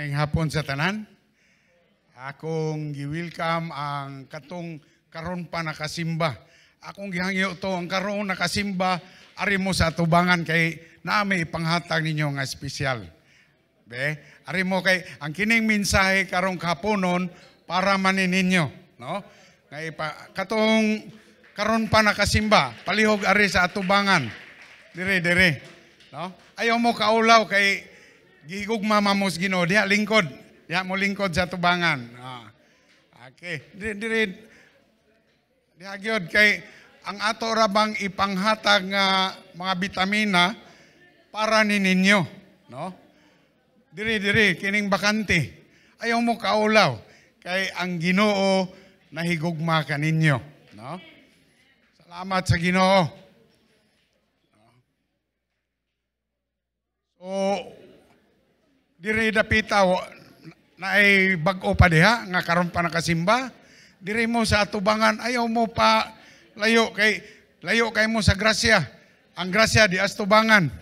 Maayong hapon sa tanan. Akong gi-welcome ang katong karon pa nakasimba. Akong gihangyo to ang karon nakasimba, ari mo sa atubangan kay naa may ipanghatag ninyo nga espesyal. Be, ari mo kay ang kining mensahe karong kahaponon para man ninyo, no? Nga ipa, katong karon pa nakasimba, palihog ari sa atubangan. Dire dire, no? Ayaw mo kaulaw kay gihigugma mamos Ginoo diha lingkod. Diha mo lingkod sa atubangan. Ah. Okay, dire dire diha gyud kay ang ato ra bang ipanghatag nga mga bitamina para ni ninyo, no? Dire dire kining bakante. Ayaw mo kaulaw kay ang Ginoo nahigugma kaninyo, no? Salamat sa Ginoo. So dire dapita naay bag-o pa diha nga karon pa nakasimba. Dire mo sa atubangan, ayaw mo pa layo kay layo kay mo sa grasya. Ang grasya di astubangan.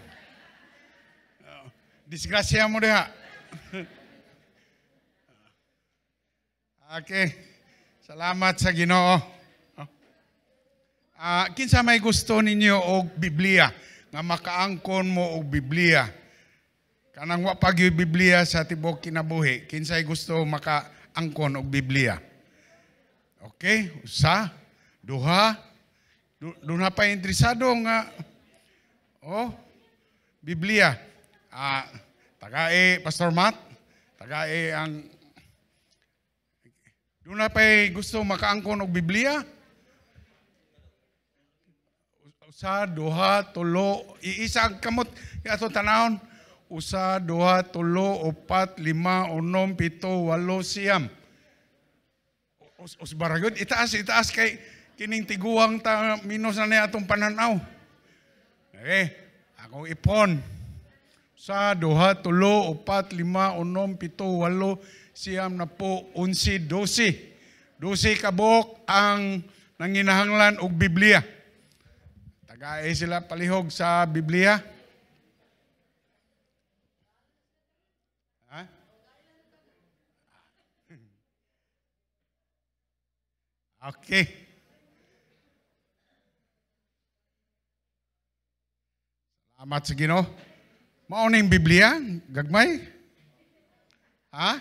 Disgrasya mo diha. Okay. Salamat sa Ginoo. Kinsa may gusto ninyo og Biblia nga makaangkon mo og Biblia? Kanang wa pa gyud Biblia sa tibuok kinabuhi, kinsay gusto makaangkon og Biblia? Okay, usa, duha, duna pa interesado nga oh, Biblia. Tagae Pastor Matt, tagae ang duna pa gusto makaangkon og Biblia? Usa, duha, tulo, iisa ang kamot ato tanawon. Usa, duha, tulo, upat, lima, unom, pito, walo, siyam. Usbaragod, itaas, itaas kay kining tiguang ta minus na niya atong pananaw. Okay, akong ipon. Usa, duha, tulo, upat, lima, unom, pito, walo, siyam, napo, 11, 12. 12 kabuok ang nanginahanglan og Biblia. Tagae sila palihog sa Biblia. Ha? Okay. Salamat sa Ginoo. Mao ning Biblia, gagmay? Ha?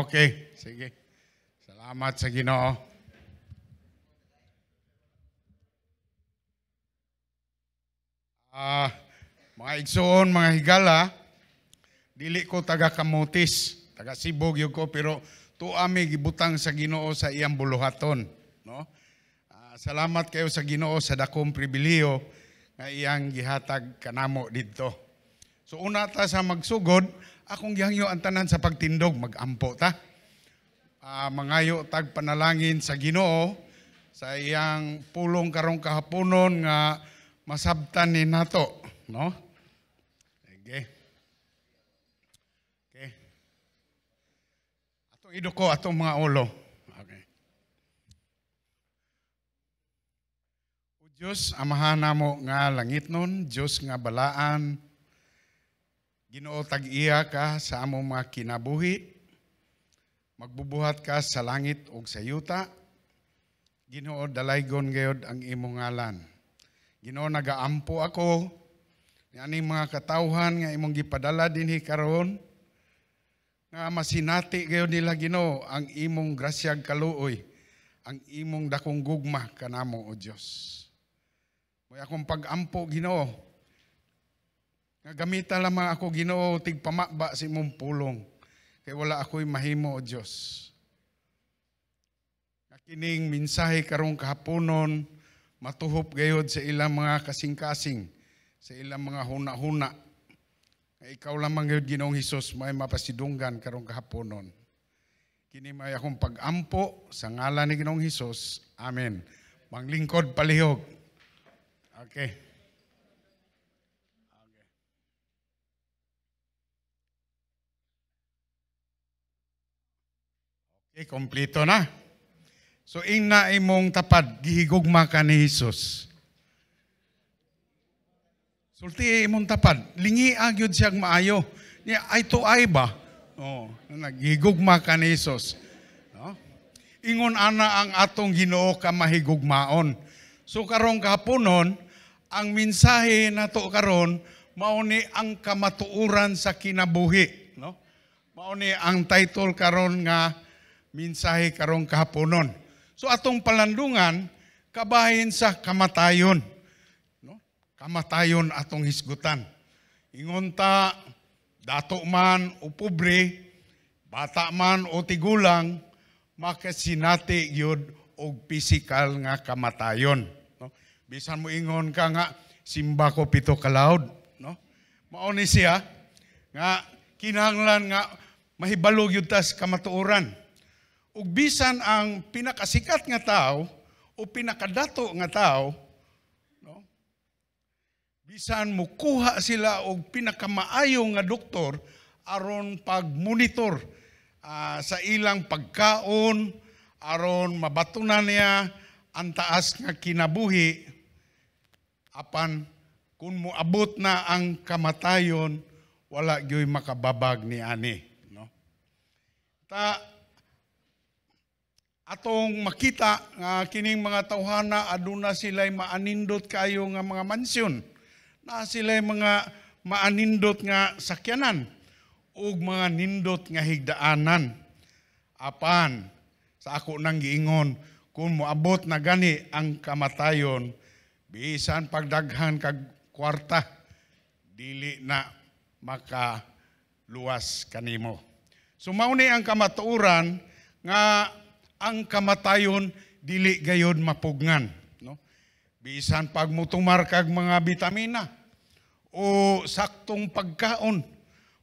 Okay, sige. Salamat sa Ginoo. Mga igsoon, mga higala, dili ko taga Camotes, taga Cebu gyud ko, pero tuwa mi gibutang sa Ginoo sa iyang buluhaton, no? Salamat kayo sa Ginoo sa dakong pribilehiyo nga iyang gihatag kanamo didto. So una ta sa magsugod, akong gihangyo ang tanan sa pagtindog, magampo ta. Mangayo tag panalangin sa Ginoo sa iyang pulong karong kahaponon nga masabtan ni nato, no? Sige. Okay. Atong iduko atong mga ulo. Okay. O Dios, Amahan namo nga langit nun, Dios nga balaan, Ginoo tag-iya ka sa among mga kinabuhi, magbubuhat ka sa langit ug sa yuta. Ginoo, dalaygon gayod ang imong ngalan. Ginoo, nagaampo ako nianing mga katawhan nga imong gipadala dinhi karon nga masinati gayod nila, Ginoo, ang imong grasyag kaluoy, ang imong dakong gugma kanamo, o Dios. Moy akong pag-ampo, Ginoo, nga gamita lamang ako, Ginoo, tigpamaba sa imong pulong, kay wala ako'y mahimo, o Dios. Nga kining mensahe karong kahaponon matuhop gayod sa ilang mga kasing-kasing, sa ilang mga huna-huna. Nga ikaw lamang gayod, Ginoong Hesus, may mapasidunggan karong kahaponon. Kini may akong pag-ampo sa ngalan ni Ginoong Hesus. Amen. Manglingkod palihog. Okay. Okay, kompleto na. So ina imong tapad, gihigugma ka ni Hesus. Sulti imong tapad, lingi gyud siyang maayo. Niya ay to ay ba? Oh, naghigugma ka ni Jesus. No? Ingon ana ang atong Ginoo ka mahigugmaon. So karong kahaponon, ang mensahe nato karon mao ni ang kamatuoran sa kinabuhi, no? Mao ni ang title karon nga mensahe karong kahaponon. So atong palandungan kabahin sa kamatayon, no? Kamatayon atong hisgutan. Ingon ta, dato man o pobre, bata man o tigulang, makasinati gyud og physical nga kamatayon, no? Bisan mo ingon ka nga simba ko 7 ka laod, no? Mao ni siya nga kinahanglan nga mahibalo gyud ta sa kamatuoran. Ug bisan ang pinakasikat nga tao o pinakadato nga tao, no? Bisan mukuha sila og pinakamaayo nga doktor aron pag-monitor sa ilang pagkaon, aron mabatunan niya ang taas nga kinabuhi, apan kung moabot na ang kamatayon, wala gyoy makababag ni ani, no? Ta atong makita nga kining mga tawhana aduna sila'y maanindot kayo nga mga mansyon, na sila'y mga maanindot nga sakyanan ug mga nindot nga higdaanan. Apan sa ako nang giingon, kung moabot na gani ang kamatayon, bisan pagdaghan kag kwarta, dili na makaluwas kanimo. So mao ni ang kamatuoran nga ang kamatayon dili gayod mapugngan, no? Bisan pag mutumar kag mga bitamina o saktong pagkaon,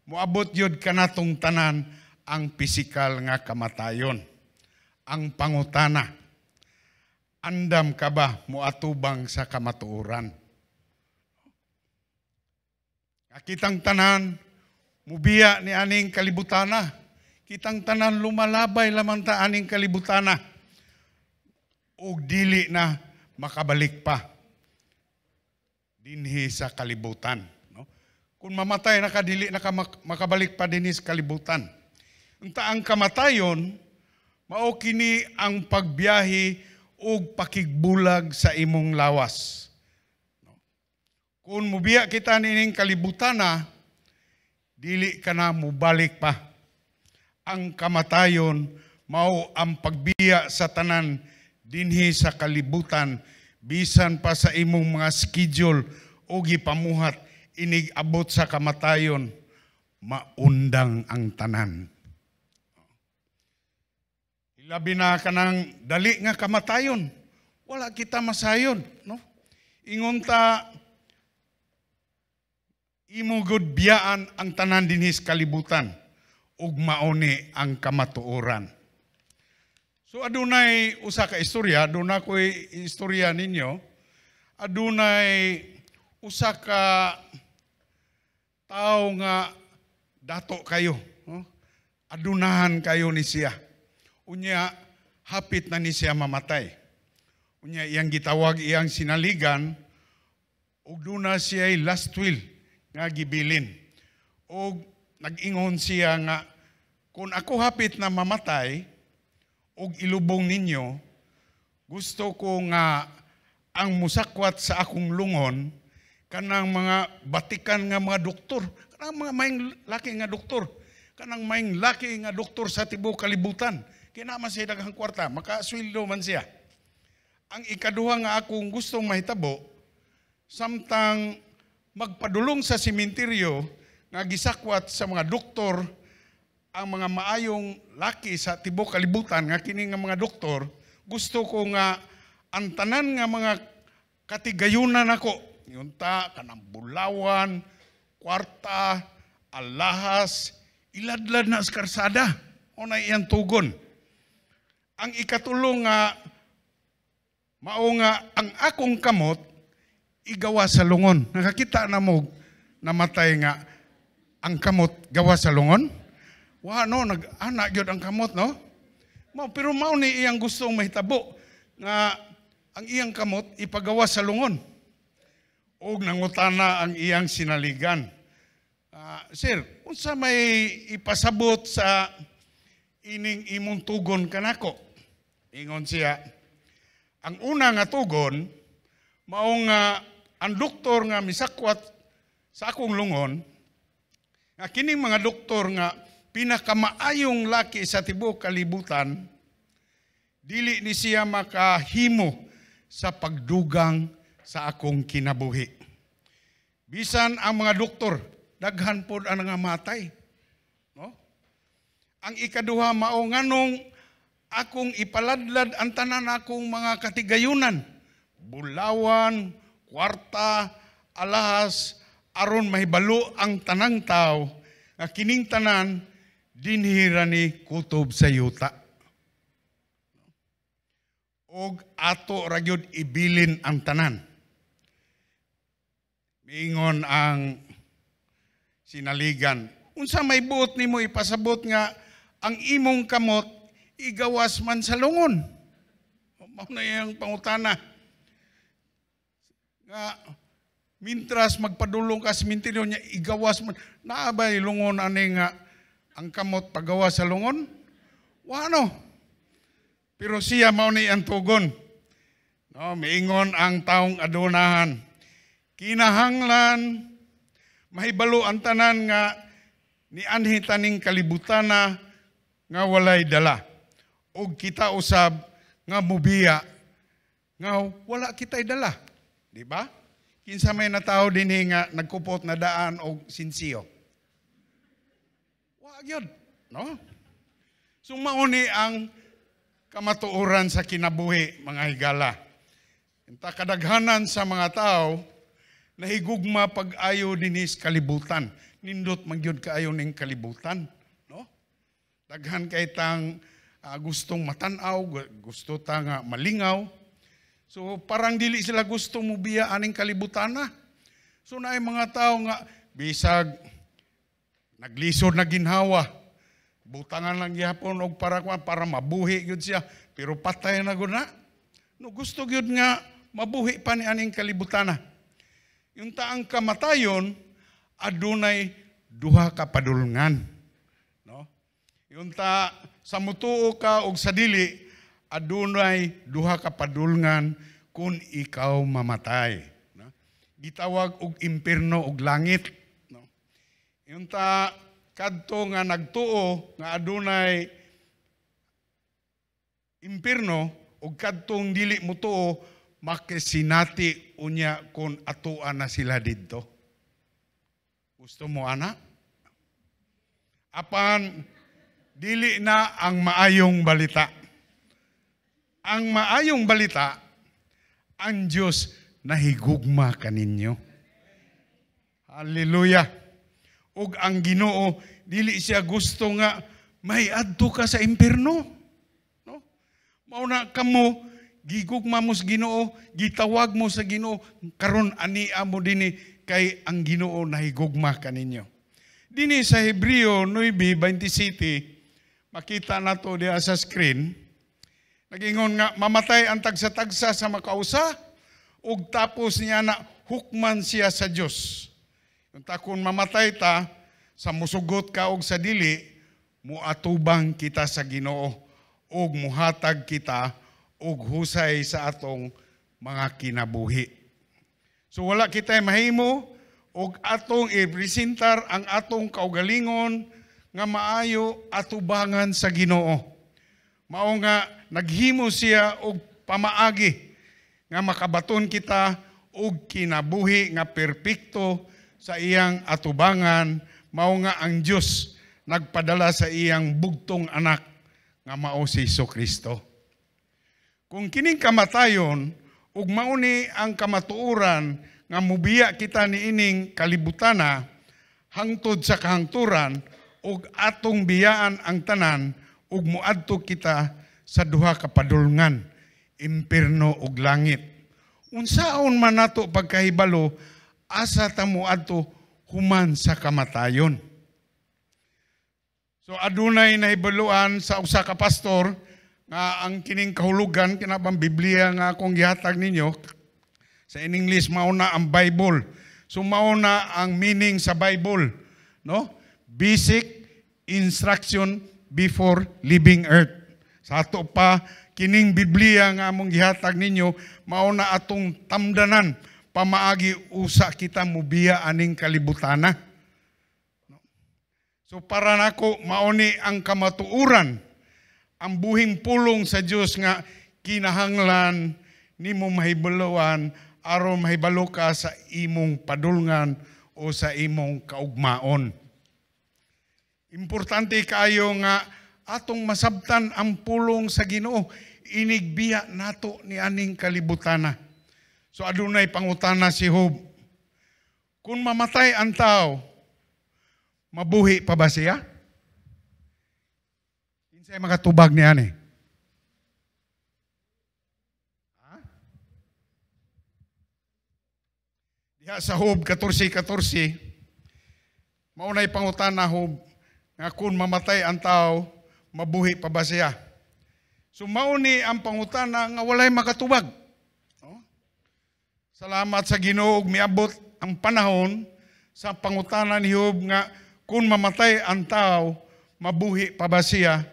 moabot yod kanatong tanan ang pisikal nga kamatayon. Ang pangutana, andam ka ba moatubang sa kamatuoran? Kitang tanan mubiya ni aning kalibutana. Kitang tanan lumalabay lamang ta aning kalibutana. Ug dili na makabalik pa dinhi sa kalibutan, no? Kung mamatay na ka, dili na ka makabalik pa dinhi sa kalibutan. Unta ang kamatayon mao kini ang pagbiyahe ug pakigbulag sa imong lawas. No? Kung mubiya kita nining kalibutana, dili ka na mubalik pa. Ang kamatayon mao ang pagbiya sa tanan dinhi sa kalibutan, bisan pa sa imong mga schedule o gipamuhat inig abot sa kamatayon, maundang ang tanan. Ilabi na kanang dali nga kamatayon, wala kita masayon, no? Ingon ta imo gud biyaan ang tanan dinhi sa kalibutan ug mauni ang kamatuoran. So adunay usa ka istorya, aduna ko'y istorya ninyo. Adunay usa ka tawo nga dato kayo, no? Adunahan kayo ni siya. Unya hapit na ni siya mamatay. Unya iyang gitawag iyang sinaligan ug duna siya last will nga gibilin. Ug nag-ingon siya nga kung ako hapit na mamatay ug ilubong ninyo, gusto ko nga ang musakwat sa akong lungon kanang mga batikan nga mga doktor, kanang mga maing laki nga doktor, kanang maing laki nga doktor sa tibuok kalibutan. Kina man siya daghang kwarta, makasweldo man siya. Ang ikaduha nga akong gustong mahitabo, samtang magpadulong sa sementeryo nga gisakwat sa mga doktor ang mga maayong laki sa tibuok kalibutan nga kini nga mga doktor, gusto ko nga ang tanan nga mga katigayunan nako, yunta kanang bulawan, kwarta, alahas, iladlad na sa karsada. O na iyang tugon. Ang ikatulo nga mao nga ang akong kamot igawa sa lungon. Nakakita na mo namatay nga ang kamot gawa sa lungon? Wa no, nag-ana gyud ang kamot, no? Mao, pero mao ni iyang gustong mahitabo nga ang iyang kamot ipagawa sa lungon. Og nangutana ang iyang sinaligan. "Sir, unsa may ipasabot sa ining imong tugon kanako?" Ingon siya, "Ang una nga tugon, mao nga ang doktor nga misakwat sa akong lungon, nga kining mga doktor nga pinakamaayong laki sa tibuok kalibutan, dili ni siya makahimo sa pagdugang sa akong kinabuhi. Bisan ang mga doktor, daghan pod ang nangamatay." No? Ang ikaduha, mao nganong akong ipaladlad ang tanan akong mga katigayunan, bulawan, kwarta, alahas, aron mahibalo ang tanang tao nga kining tanan dinhi ra ni kutob sa yuta. Og ato ra gyud ibilin ang tanan. Miingon ang sinaligan, "Unsa may buot nimo ipasabot nga ang imong kamot igawas man sa lungon?" Mao na iyang pangutana. Nga mintras magpadulong ka sa sementeryo niya, igawas man. Naa bay lungon ani nga ang kamot pagawas sa lungon? Wano. Pero siya, mao ni ang tugon. No, miingon ang taong adunahan, "Kinahanglan mahibalo ang tanan nga nianhi taning kalibutana nga walay dala. Og kita usab nga mubiya nga wala kita'y dala." Di ba? Kinsa may natawo dinhi nga nagkupot na daan og sinsiyo? Wa gyud, no? So mao ni ang kamatuoran sa kinabuhi, mga higala. Inta kadaghanan sa mga tao nahigugma pag-ayo dinhi sa kalibutan. Nindot man gyud kaayo ning kalibutan, no? Daghan kay tang gustong matan-aw, gusto ta nga malingaw. So parang dili sila gusto mubiya aning kalibutan na. So naay mga tao nga bisag naglisod na ginhawa, butangan lang gihapon og para kuan para mabuhi gyud siya, pero patay na gud na. No, gusto gyud nga mabuhi pa ni aning kalibutana. Yung taang kamatayon adunay duha ka padulngan. No? Yung ta sa mutuo ka og sa dili, adunay duha ka padulngan kung ikaw mamatay. No? Gitawag og impierno og langit. No? Yung ta kadto nga nagtuo nga adunay impierno ug kadtong dili mutuo, makisinati unya kung atoa na sila didto. Gusto mo ana? Apan dili na ang maayong balita. Ang maayong balita, ang Diyos nahigugma kaninyo. Hallelujah. Ug ang Ginoo dili siya gusto nga may adto ka sa impierno. No? Mao na kamo gigugma mo sa Ginoo, gitawag mo sa Ginoo, karon ania mo dinhi kay ang Ginoo nahigugma kaninyo. Dinhi sa Hebreo 9:27, makita nato diha sa screen, nagingon nga mamatay ang tagsa-tagsa sa makausa ug tapos niya na hukman siya sa Dios. Kung ta kung mamatay ta, sa musugot ka og sa dili, muatubang kita sa Ginoo ug muhatag kita og husay sa atong mga kinabuhi. So wala kita mahimo og atong ipresentar ang atong kaugalingon nga maayo atubangan sa Ginoo. Mao nga naghimo siya og pamaagi nga makabaton kita og kinabuhi nga perpekto sa iyang atubangan, mao nga ang Dios nagpadala sa iyang bugtong anak nga mao si Kristo. Kung kining kamatayon ug mao ni ang kamatuoran nga mubiya kita niining kalibutana hangtod sa kahangturan ug atong biyaan ang tanan ug muadto kita sa duha ka padulngan, impierno ug langit. Unsaon man nato pagkahibalo asa ta moadto human sa kamatayon? So adunay nahibaluan sa usa ka pastor nga ang kining kahulugan kinabang Biblia nga akong gihatag ninyo sa in English, mao na ang Bible. So mao na ang meaning sa Bible. no? Basic instruction before leaving earth. Sa ato pa kining Biblia nga among gihatag ninyo, mao na atong tamdanan pamaagi usa kita mubiya aning kalibutana. So para nako, mao ni ang kamatuoran, ang buhing pulong sa Dios nga kinahanglan nimo mahibaluan aron mahibalo ka sa imong padulngan o sa imong kaugmaon. Importante kaayo nga atong masabtan ang pulong sa Ginoo inigbiya nato ni aning kalibutana. So adunay pangutana si Job. Kung mamatay ang tao, mabuhi pa ba siya? Kinsay makatubag niya ni? Ha? Diha sa Job 14:14, maunay pangutana Job nga kung mamatay ang tao, mabuhi pa ba siya? So mauni ang pangutana nga walay makatubag. No? Salamat sa Ginoo miabot ang panahon sa pangutana ni Job nga kung mamatay ang tao, mabuhi pa ba siya?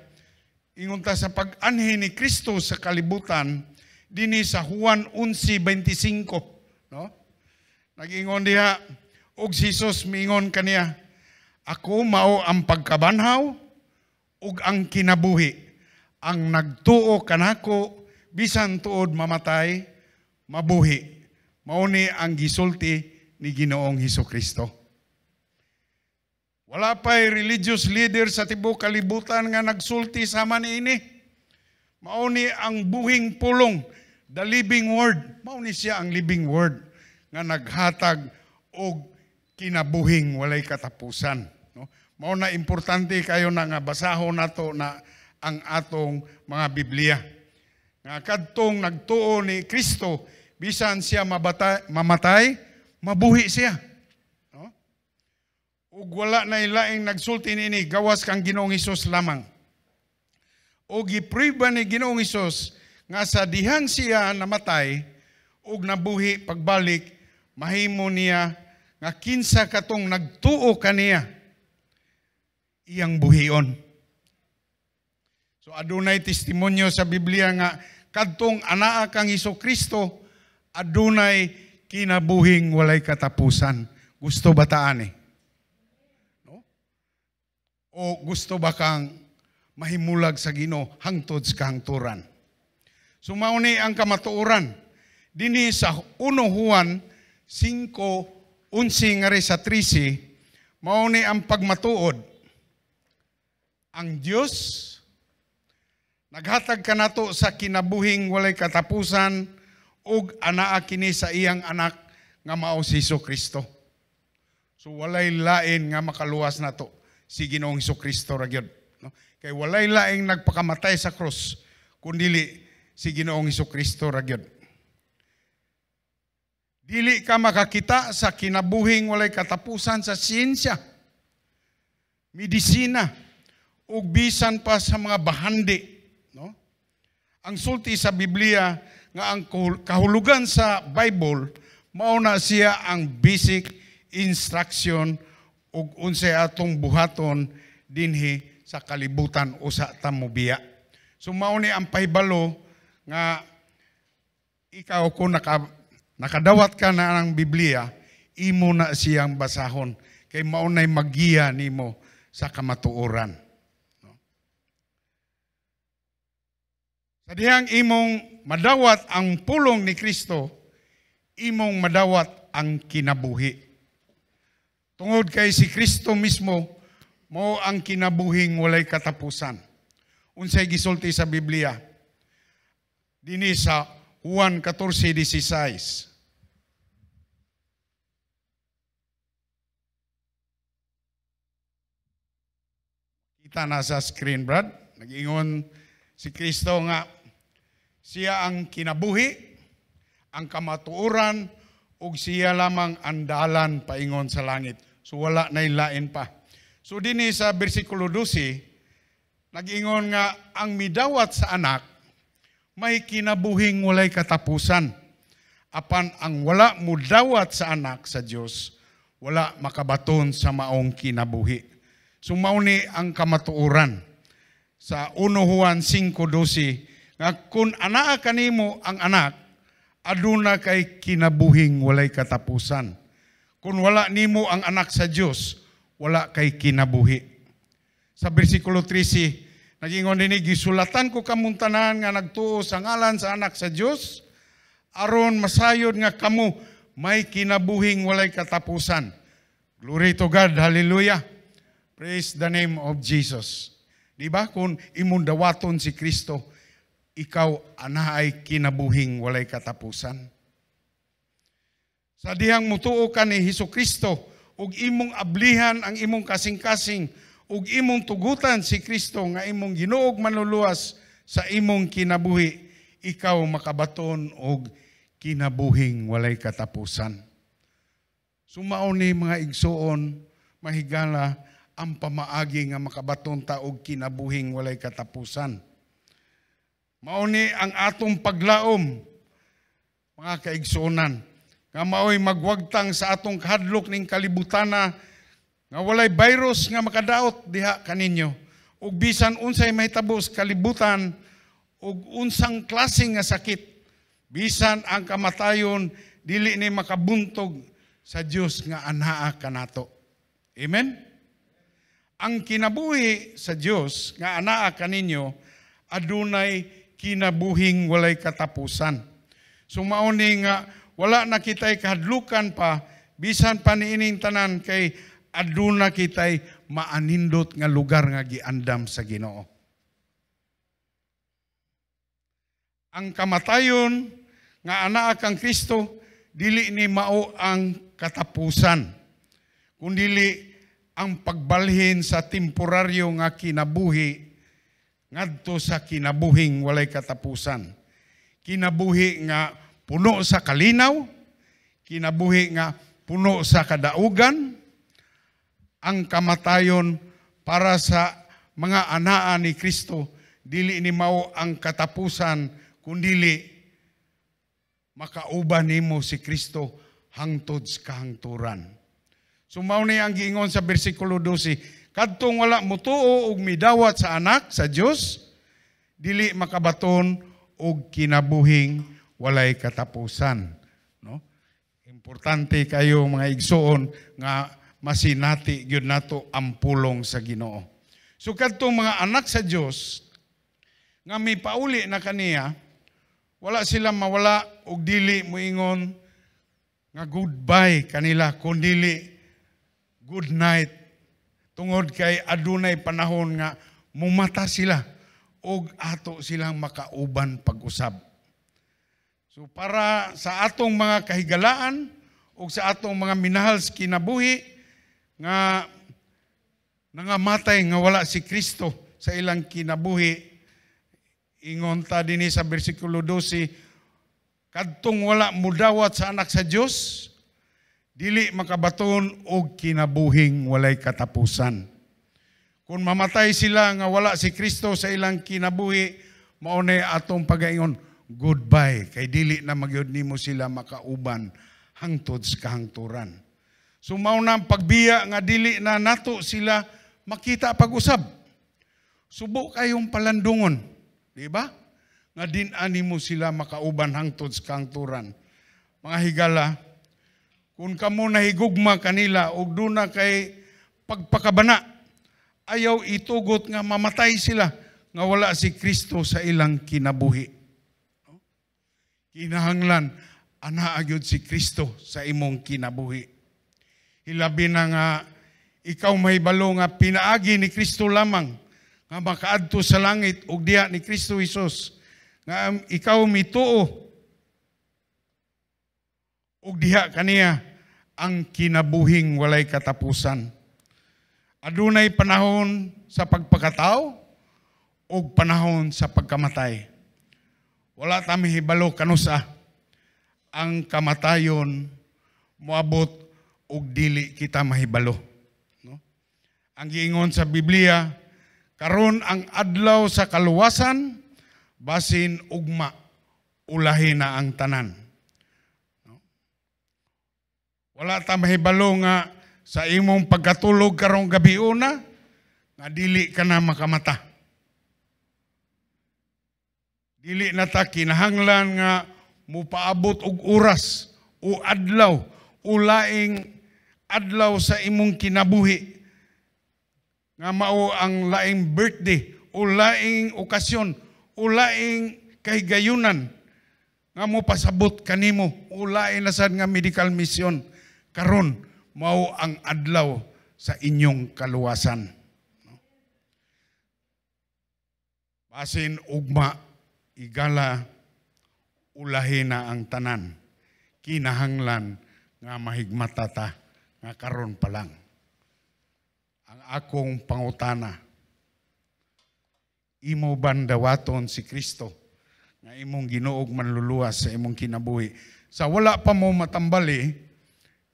Ingon ta sa pag-anhi ni Kristo sa kalibutan dinhi sa Juan 11:25, no? Nag-ingon diha og si Jesus miingon kaniya, ako mao ang pagkabanhaw ug ang kinabuhi. Ang nagtuo kanako bisan tuod mamatay, mabuhi. Mao ni ang gisulti ni Ginoong Hesukristo. Wala pa'y religious leader sa tibuok kalibutan nga nagsulti sama niini. Mao ni ang buhing pulong, the living word. Mao ni siya ang living word nga naghatag og kinabuhing walay katapusan. No? Mao na importante kayo na nga basahon nato na ang atong mga Biblia. Nga kadtong nagtuo ni Kristo, bisan siya mamatay, mabuhi siya. No? Ug wala na ilaing nagsulti niini gawas kang Ginoong Hesus lamang. Ug gipriba ni Ginoong Hesus nga sa dihang siya namatay ug nabuhi pagbalik, mahimo niya nga kinsa katong nagtuo kaniya iyang buhion. So adunay testimonyo sa Biblia nga kadtong anaa kang Hesukristo adunay kinabuhing walay katapusan. Gusto ba taan eh? No? O gusto ba kang mahimulag sa Ginoo hangtod sa kahangturan? So mao ni ang kamatuoran dinhi sa 1 Juan 5:11 ngari sa 13, mao ni ang pagmatuod. Ang Dios naghatag kanato sa kinabuhing walay katapusan ug anaa kini sa iyang anak nga mao si Hesukristo. So walay lain nga makaluwas nato si Ginoong Hesukristo ra gyud, no? Kay walay laing nagpakamatay sa krus kundili si Ginoong Hesukristo ra gyud. Dili ka makakita sa kinabuhing walay katapusan sa siyensya, medisina, ug bisan pa sa mga bahandi, no? Ang sulti sa Biblia nga ang kahulugan sa Bible mao na siya ang basic instruction ug unsay atong buhaton dinhi sa kalibutan usa ta mobiya. So mao ni ang pahibalo nga ikaw kung nakadawat ka na ng Biblia, imo na siyang basahon kay mao nay magiya nimo sa kamatuoran. No? Sa dihang imong madawat ang pulong ni Kristo, imong madawat ang kinabuhi. Tungod kay si Kristo mismo mao ang kinabuhing walay katapusan. Unsay gisulti sa Biblia? Dinhi sa Juan 14:16. Kita na sa screen, Brad. Nag-ingon si Kristo nga siya ang kinabuhi, ang kamatuoran, ug siya lamang ang dalan paingon sa langit. So wala na ilain pa. So dinhi sa bersikulo 12, nag-ingon nga ang midawat sa anak may kinabuhing walay katapusan. Apan ang wala mudawat sa anak sa Dios, wala makabaton sa maong kinabuhi. So mao ni ang kamatuoran sa 1 Juan 5:12 nga kung anaa kanimo ang anak, aduna kay kinabuhing walay katapusan. Kung wala nimo ang anak sa Dios, wala kay kinabuhi. Sa bersikulo 13, nagingon dinhi, "Gisulatan ko kamong tanan nga nagtuo sa ngalan sa anak sa Dios, aron masayod nga kamo may kinabuhing walay katapusan." Glory to God, hallelujah. Praise the name of Jesus. Di ba? Kung imong dawaton si Kristo, ikaw anaay kinabuhing walay katapusan. Sa dihang mutuo ka ni Hesus Kristo ug imong ablihan ang imong kasing-kasing ug imong tugutan si Kristo nga imong Ginoo ug Manluluwas sa imong kinabuhi, ikaw makabaton og kinabuhing walay katapusan. So mao ni, mga igsuon, mahigala, ang pamaagi nga makabaton ta og kinabuhing walay katapusan. Mao ni ang atong paglaom, mga kaigsuonan, nga maoy magwagtang sa atong kahadlok ning kalibutana nga walay virus nga makadaot diha kaninyo. Ug bisan unsay mahitabo sa kalibutan ug unsang klase nga sakit, bisan ang kamatayon, dili ni makabuntog sa Dios nga anaa kanato. Amen? Ang kinabuhi sa Dios nga anaa kaninyo adunay kinabuhing walay katapusan. So mao ni nga wala na kitay kahadlukan pa bisan pa niining tanan kay aduna kitay maanindot nga lugar nga giandam sa Ginoo. Ang kamatayon nga anaa kang Kristo dili ni mao ang katapusan, kundili ang pagbalhin sa temporaryo nga kinabuhi ngadto sa kinabuhing walay katapusan. Kinabuhi nga puno sa kalinaw, kinabuhi nga puno sa kadaugan. Ang kamatayon para sa mga anaa ni Kristo dili ni mao ang katapusan, kundili makauban nimo si Kristo hangtod sa kahangturan. So mao ni ang giingon sa bersikulo 12, kadtong wala mutuo og midawat sa anak sa Dios, dili makabaton og kinabuhing walay katapusan, no? Importante kayo, mga igsuon, nga masinati gyud nato ang pulong sa Ginoo. So kadtong mga anak sa Dios nga may pauli na kaniya, wala sila mawala og dili moingon nga goodbye kanila, kundili good night, tungod kay adunay panahon nga mumata sila og ato silang makauban pag-usab. So para sa atong mga kahigalaan ug sa atong mga minahal sa kinabuhi nga nangamatay nga wala si Kristo sa ilang kinabuhi, ingon ta dinhi sa bersikulo 12, kadtong wala mudawat sa anak sa Dios, dili makabaton og kinabuhing walay katapusan. Kung mamatay sila nga wala si Kristo sa ilang kinabuhi, mao na atong pagaingon goodbye, kay dili na magyud nimo sila makauban hangtod sa kahangturan. So mao na ang pagbiya nga dili na nato sila makita pag-usab. Subo kayong palandungon, di ba? Nga din animo sila makauban hangtod sa kahangturan. Mga higala, kung kamo nahigugma kanila ug duna kay pagpakabana, ayaw itugot nga mamatay sila nga wala si Kristo sa ilang kinabuhi. Kinahanglan anaa gyud si Kristo sa imong kinabuhi. Hilabi na nga ikaw mahibalo nga pinaagi ni Kristo lamang nga makaadto sa langit ug diha ni Kristo Hesus nga ikaw mituo ug diha kaniya ang kinabuhing walay katapusan. Adunay panahon sa pagpakatao ug panahon sa pagkamatay. Wala ta mahibalo kanusa ang kamatayon moabot ug dili kita mahibalo. No? Ang giingon sa Biblia, karon ang adlaw sa kaluwasan, basin ugma, ulahi na ang tanan. No? Wala ta mahibalo nga sa imong pagkatulog karong gabi una, nga dili ka na makamata. Dili na ta kinahanglan nga mupaabot og oras o adlaw o laing adlaw sa imong kinabuhi nga mao ang laing birthday o laing okasyon o laing kahigayunan nga mo pasabot kanimo o laing na sad nga medical mission. Karon mao ang adlaw sa inyong kaluwasan. Basin ugma, igala, ulahi na ang tanan. Kinahanglan nga mahigmata ta nga karon pa lang. Ang akong pangutana, imo ban dawaton si Kristo nga imong Ginoo ug manluluwas sa imong kinabuhi? Sa wala pa mo matambali,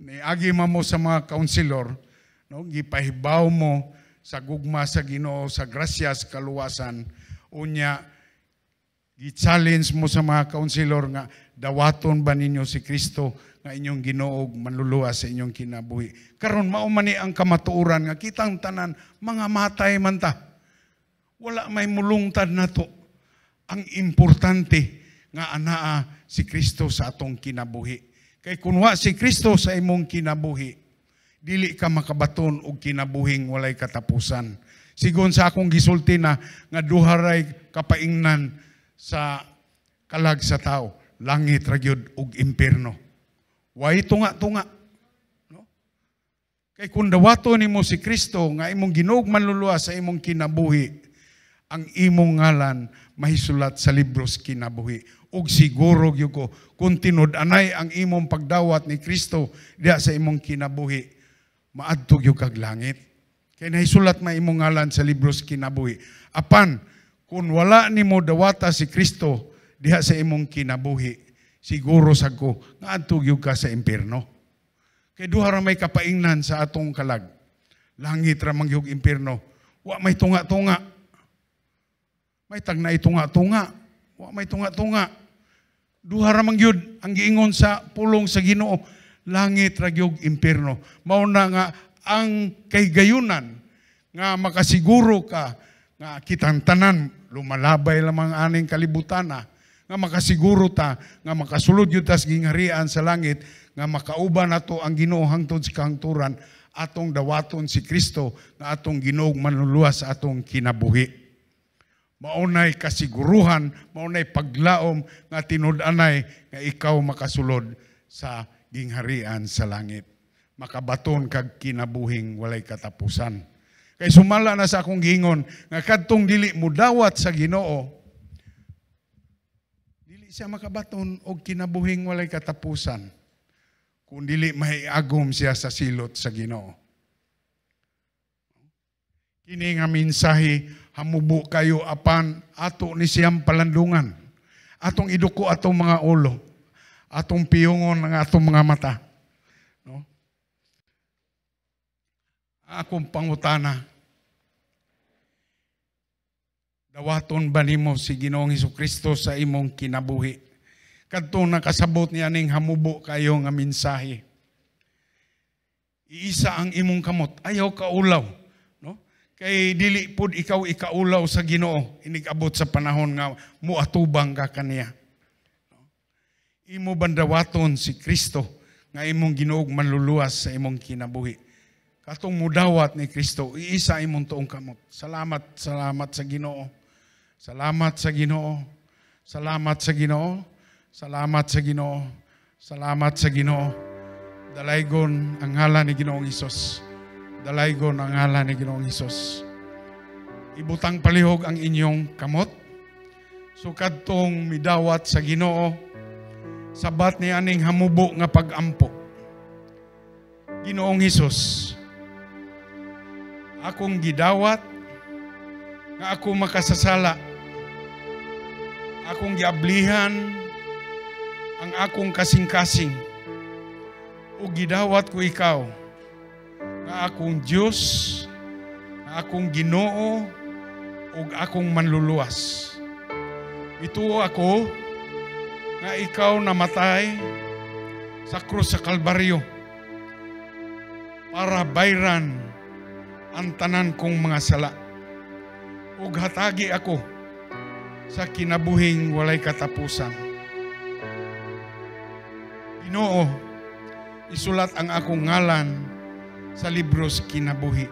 niagi man mo sa mga counselor, no, gipahibaw mo sa gugma sa Ginoo, sa grasya sa kaluwasan, unya gi-challenge mo sa mga counselor nga dawaton ba ninyo si Kristo nga inyong Ginoo ug manluluwas sa inyong kinabuhi. Karon mao man ni ang kamatuoran nga kitang tanan mga matay man ta. Wala may mulungtad nato. Ang importante nga anaa si Kristo sa atong kinabuhi. Kay kun wa si Kristo sa imong kinabuhi, dili ka makabaton og kinabuhing walay katapusan. Sigon sa akong gisulti na nga duha ray kapaingnan sa kalag sa tao, langit ra gyud ug impierno. Way tunga-tunga. No? Kay kung dawaton nimo si Kristo nga imong Ginoo ug manluluwas sa imong kinabuhi, ang imong ngalan mahisulat sa libros kinabuhi. Ug siguro gyud ko kung tinud-anay ang imong pagdawat ni Kristo diha sa imong kinabuhi, maadto gyud kag langit. Kay nahisulat man imong ngalan sa libros kinabuhi. Apan kung wala nimo dawata si Kristo diha sa imong kinabuhi, siguro sad ko nga adto gyud ka sa impierno. Kay duha ra may kapaingnan sa atong kalag. Langit ra man gyud impierno. Wa may tunga-tunga. May tag na itunga-tunga. Wa may tunga-tunga. Duha ra man gyud ang giingon sa pulong sa Ginoo, langit ra gyud impierno. Mao na nga ang kahigayunan nga makasiguro ka nga kitang tanan lumalabay lamang aning kalibutan na, nga makasiguro ta nga makasulod gyud ta sa gingharian sa langit, nga makauban nato ang Ginoo hangtod sa kahangturan, atong dawaton si Kristo nga atong Ginoo manluluwas sa atong kinabuhi. Maunay kasiguruhan, maunay paglaom nga tinud-anay nga ikaw makasulod sa gingharian sa langit. Makabaton kag kinabuhing walay katapusan. Kay sumala na sa akong giingon nga kadtong dili mudawat sa Ginoo, dili siya makabaton og kinabuhing walay katapusan kung dili mahiagom siya sa silot sa Ginoo. Kini nga mensahe hamubo kayo apan ato ni siyang palandungan. Atong iduko atong mga ulo, atong piyungon ang atong mga mata. No? Akong pangutana, dawaton ba nimo si Ginoong Hesukristo sa imong kinabuhi? Kadtong nakasabot ni aning hamubo kayo nga mensahe, iisa ang imong kamot, ayaw kaulaw. No? Kay dili pud ikaw ikaulaw sa Ginoo inig-abot sa panahon nga muatubang ka kaniya. No? Imo bandawaton si Kristo nga imong Ginoo manluluwas sa imong kinabuhi. Katong mudawat ni Kristo, iisa imong tuong kamot. Salamat, salamat sa Ginoo. Salamat sa Ginoo. Salamat sa Ginoo. Salamat sa Ginoo. Salamat sa Ginoo. Dalaygon ang ngalan ni Ginoong Hesus. Dalaygon ang ngalan ni Ginoong Hesus. Ibutang palihog ang inyong kamot. So kadtong midawat sa Ginoo, sabat ni aning hamubo nga pagampo. Ginoong Hesus, akong gidawat nga ako makasasala. Akong giablihan ang akong kasing-kasing. O gidawat ko ikaw nga akong Dios, nga akong Ginoo ug akong manluluwas. Ituo ako nga ikaw namatay sa krus sa Kalbaryo. Para bayran ang tanan kong mga sala. Ug hatagi ako sa kinabuhing walay katapusan. Ginoo, isulat ang akong ngalan sa libros kinabuhi.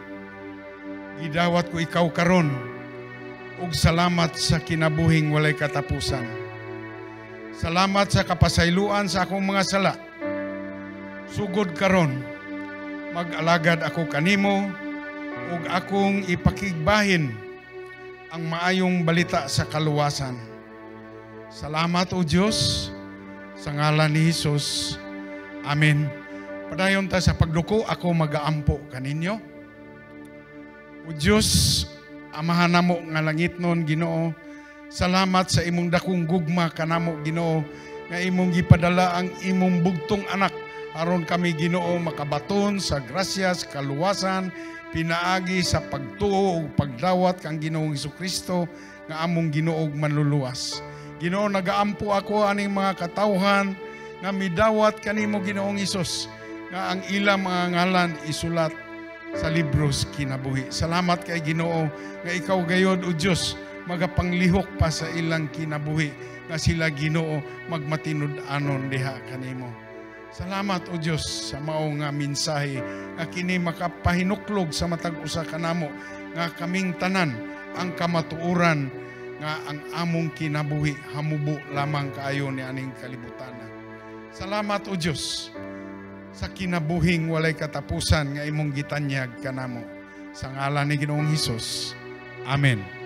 Gidawat ko ikaw karon ug salamat sa kinabuhing walay katapusan. Salamat sa kapasayloan sa akong mga sala. Sugod karon, mag-alagad ako kanimo ug akong ipakigbahin ang maayong balita sa kaluwasan. Salamat, O Dios, sa ngalan ni Hesus. Amen. Padayon ta sa pagduko, ako magaampo kaninyo. O Dios, Amahan namo nga langitnon, Ginoo, salamat sa imong dakong gugma kanamo, Ginoo, nga imong gipadala ang imong bugtong anak aron kami, Ginoo, makabaton sa grasyas kaluwasan pinaagi sa pagtuo ug pagdawat kang Ginoong Kristo nga among Ginoo ug manluluwas. Ginoo, nagaampo ako aning mga katawhan nga midawat kanimo, Ginoong Hesus, nga ang ilang mga ngalan isulat sa libros kinabuhi. Salamat kay, Ginoo, nga ikaw gayod, o Dios, magapanglihok pa sa ilang kinabuhi nga sila, Ginoo, magmatinud-anon diha kanimo. Salamat, o Dios, sa mao nga mensahe nga kini makapahinuklog sa matag usa kanamo nga kaming tanan ang kamatuoran nga ang among kinabuhi hamubo lamang kaayo ni aning kalibutan. Salamat, o Dios, sa kinabuhing walay katapusan nga imong gitanyag kanamo. Sa ngalan ni Ginoong Hesus. Amen.